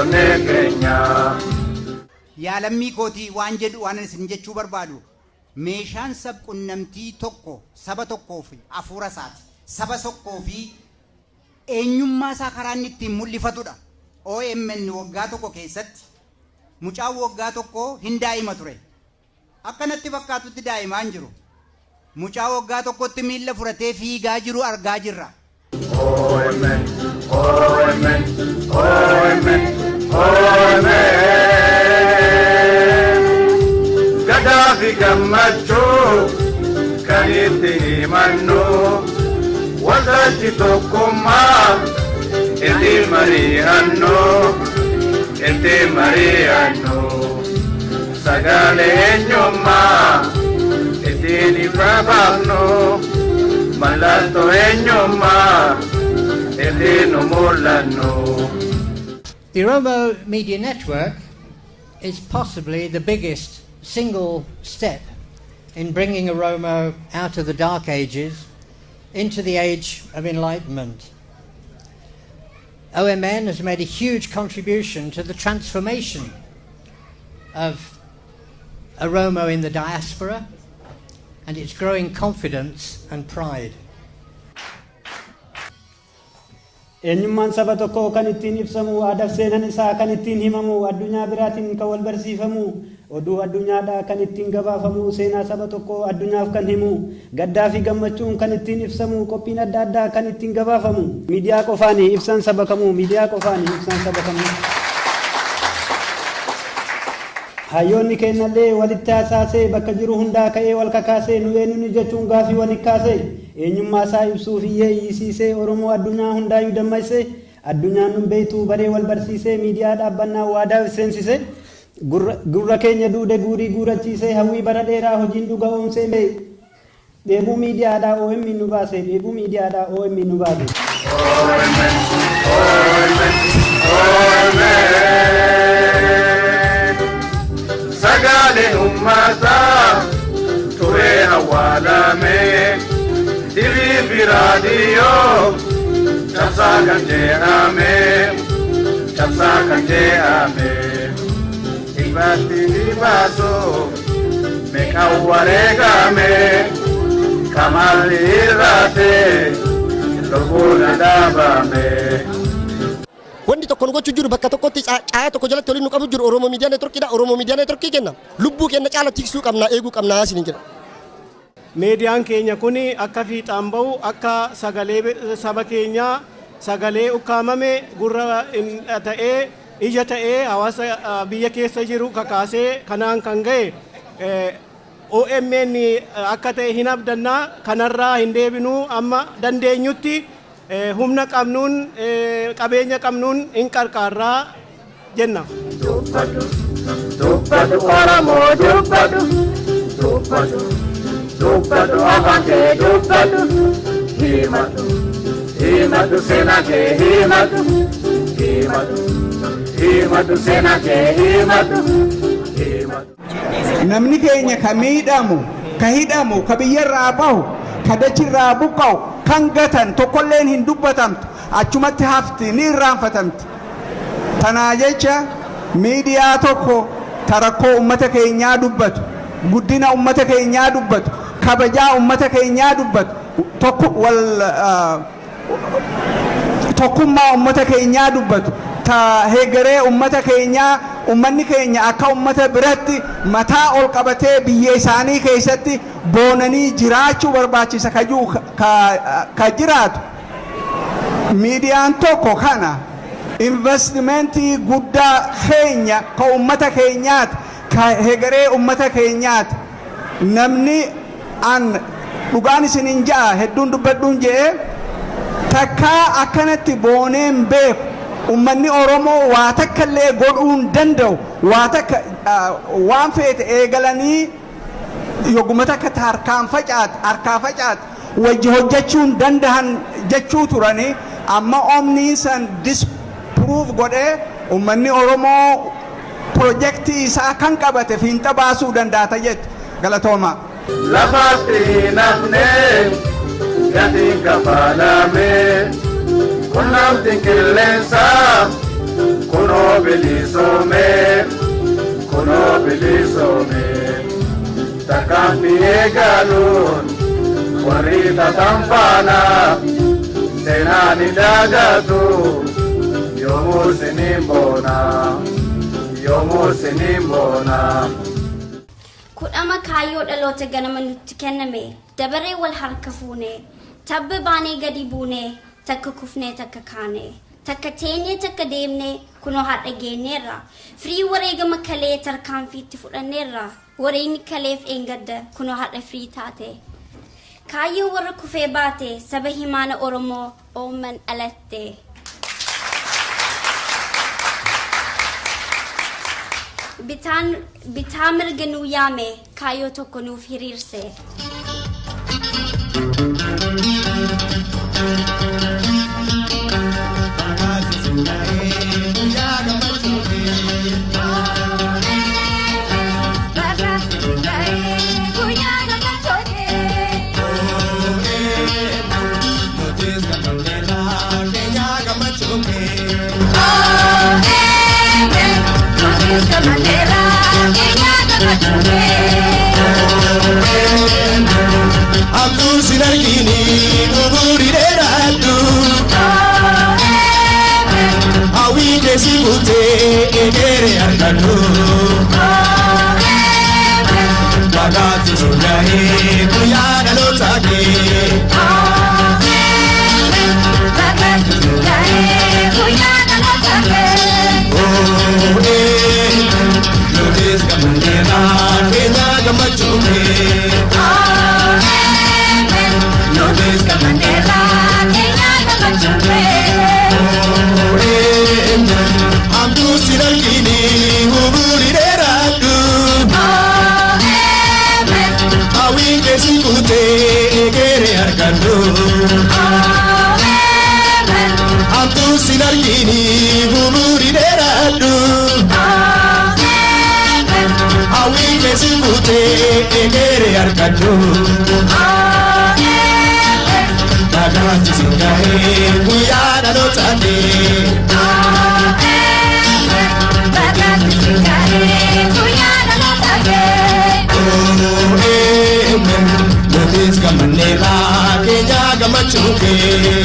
Onnee keenya. Yaa lammii kootii, waan jedhu waan isin jechuu barbaadu, meeshaan sabqunnamtii tokko saba tokkoo fi hafuura isaati. Saba tokkoo fi eenyummaa isaa karaa inni ittiin mul'ifatudha. OMN waggaa tokko keessatti mucaan waggaa tokko hin daa'ima ture. Akkanatti fakkaatutti daa'imaa hin jiru. Mucaa waggaa tokkotti miilla furatee fiigaa jiru argaa jirra. OMN, OMN, OMN, OMN. Gadaa fi gammachuu kan itti himannu, waltajjii tokkummaa itti mari'annu, itti mari'annu, sagalee eenyummaa ittiin ifa baafnu, mallattoo eenyummaa ittiin nu mul'annu. The Oromo Media Network is possibly the biggest single step in bringing Oromo out of the Dark Ages into the Age of Enlightenment. OMN has made a huge contribution to the transformation of Oromo in the diaspora and its growing confidence and pride. Eenyummaan saba tokkoo kan ittiin ibsamu, aadaa fi seenaan isaa kan ittiin himamu, addunyaa biraatiin kan wal barsiifamu, oduu addunyaadhaa kan ittiin gabaafamu, seenaa saba tokkoo addunyaaf kan himu, gaddaa fi gammachuun kan ittiin ibsamu, qophiin adda addaa kan ittiin gabaafamu. Miidiyaa qofaanii ibsaan saba kamuu, miidiyaa qofaanii ibsaan saba kamuu. Hayyoonni kennallee walitti hasaasee, bakka jiru hundaa ka'ee wal kakaasee, nu eenyuuni jechuun gaafii walitti kaasee, eenyummaa isaa ibsuuf iyyee iyyisiisee, Oromoo addunyaa hundaayyuu dammaysee, addunyaan nun beektuu baree wal barsiisee, miidiyaa dhaabbannaa waadaa seensisee, gurra keenya duude guurii guurachiisee, hawwii bara dheeraa hojiin dhuga oomsee, dheebuu miidiyaadhaa OMN nu baase, dheebuu miidiyaadhaa OMN nu baase. OMN, OMN, OMN. Sagaleen uummataa turee awwaalame, TV fi raadiyoo cabsaa kan jedhame, cabsaa kan jedhame. Ifatti ni baasu meeqa wareegame, kamalli irraate lubbuun dhaabame. Wanti tokko nu gochuu jiru, bakka tokkotti caayaa tokko jalatti waliin nu qabu jiru Oromoo Miidiyaa Neetworkiidha. Oromoo Miidiyaa Neetworkii kenna. Lubbuu kenna caala tiksuu qabna, eeguu qabna isiniin jedha. Miidiyaan keenya kun akka fiixaan bahu, akka sagalee saba keenyaa, sagalee ukkaamame gurra ta'ee, ija ta'ee, hawaasa biyya keessa jiru kakaasee kanaan kan ga'e OMN akka ta'e hin abdannaa. Kanarraa hin deebinuu. Amma dandeenyutti humna qabnuun, qabeenya qabnuun hin qarqaarraa jenna. Dubbadhu, dubbadhu Oromoo, dubbadhu, dubbadhu, dubbadhu afaan kee, dubbadhu, himadhu, himadhu seenaa kee, himadhu, himadhu, himadhu seenaa kee, himadhu, himadhu. Namni keenya ka miidhamu, ka hidhamu, ka biyyarraa bahu, ka dachirraa buqqa'u, kan gatan tokkolleen hin dubbatamtu, achumatti hafti, ni irraanfatamti. Tanaa jecha miidiyaa tokko ta rakkoo ummata keenyaa dubbatu, guddina ummata keenyaa dubbatu, kabajaa ummata keenyaa dubbatu, tokko wal tokkummaa ummata keenyaa dubbatu, ta hegeree ummata keenyaa, ummanni keenya akka ummata biratti mataa ol qabatee biyya isaanii keessatti boonanii jiraachuu barbaachisa kajuu ka jiraatu. Miidiyaan tokko kana investimentii guddaa keenya, ka ummata keenyaati, ka hegeree ummata keenyaati. Namni an dhugaan isinin ja'a, hedduun dubbadhuun je'e, takkaa akkanatti booneen beeku. Ummanni Oromoo waa takka illee godhuu hin danda'u, waa takka waan feete eegalanii yogguma takka harkaan facaate, harkaa facaate, wajji hojjechuu hin dandahan jechuu turanii. Amma omniin san disprove godhee, ummanni Oromoo pirojektii isaa kan qabate fiinxa baasuu danda'ata jettu. Galatooma. Lafatti hin hafne, gatiin kafalame, qunnamtiin qilleensaa. Kunoo bilisoomee, kunoo bilisoomee. Tarkaanfii eegaluun warri tatanfaana seenaan hin dagatu yoomuu siniin boona, yoomuu siniin boona. Kudhama kaayyoo dhaloota ganama nutti kenname dabaree wal harka fuune, tabba baanee gadi buune, takka kufnee takka kaane, takka teenyee takka deemne, kunoo har'a geenyeerra. Firii wareegama kalee tarkaanfiitti fudhanneerra. Wareegni kaleef eengadda kunoo har'a firii taate. Kaayyoo warra kufee baate saba himaana Oromoo oomman dhalatte. Bitaan bitaa mirga nuu yaame, kaayyoo tokko nuuf hiriirse. Abduu sin argini umurii dheeraadhu. Hawwii keessi guutee eegere argadhu. Maqaatu gahee guyyaa dhaloota kee. Nutis gammadeera keenya gammachuu kee. Nutis gammadeera keenya gammachuu kee. Abduu sin argini umurii dheeraadhu. Hawwii keessi guutee eegere argadhu. Abduu sin argini umurii dheeraadhu. Hawwii keessi guutee eegere argadhu. Nagaatti sin gahee guyyaa dhaloota kee. Nutis gammanneerra keenya gammachuu kee.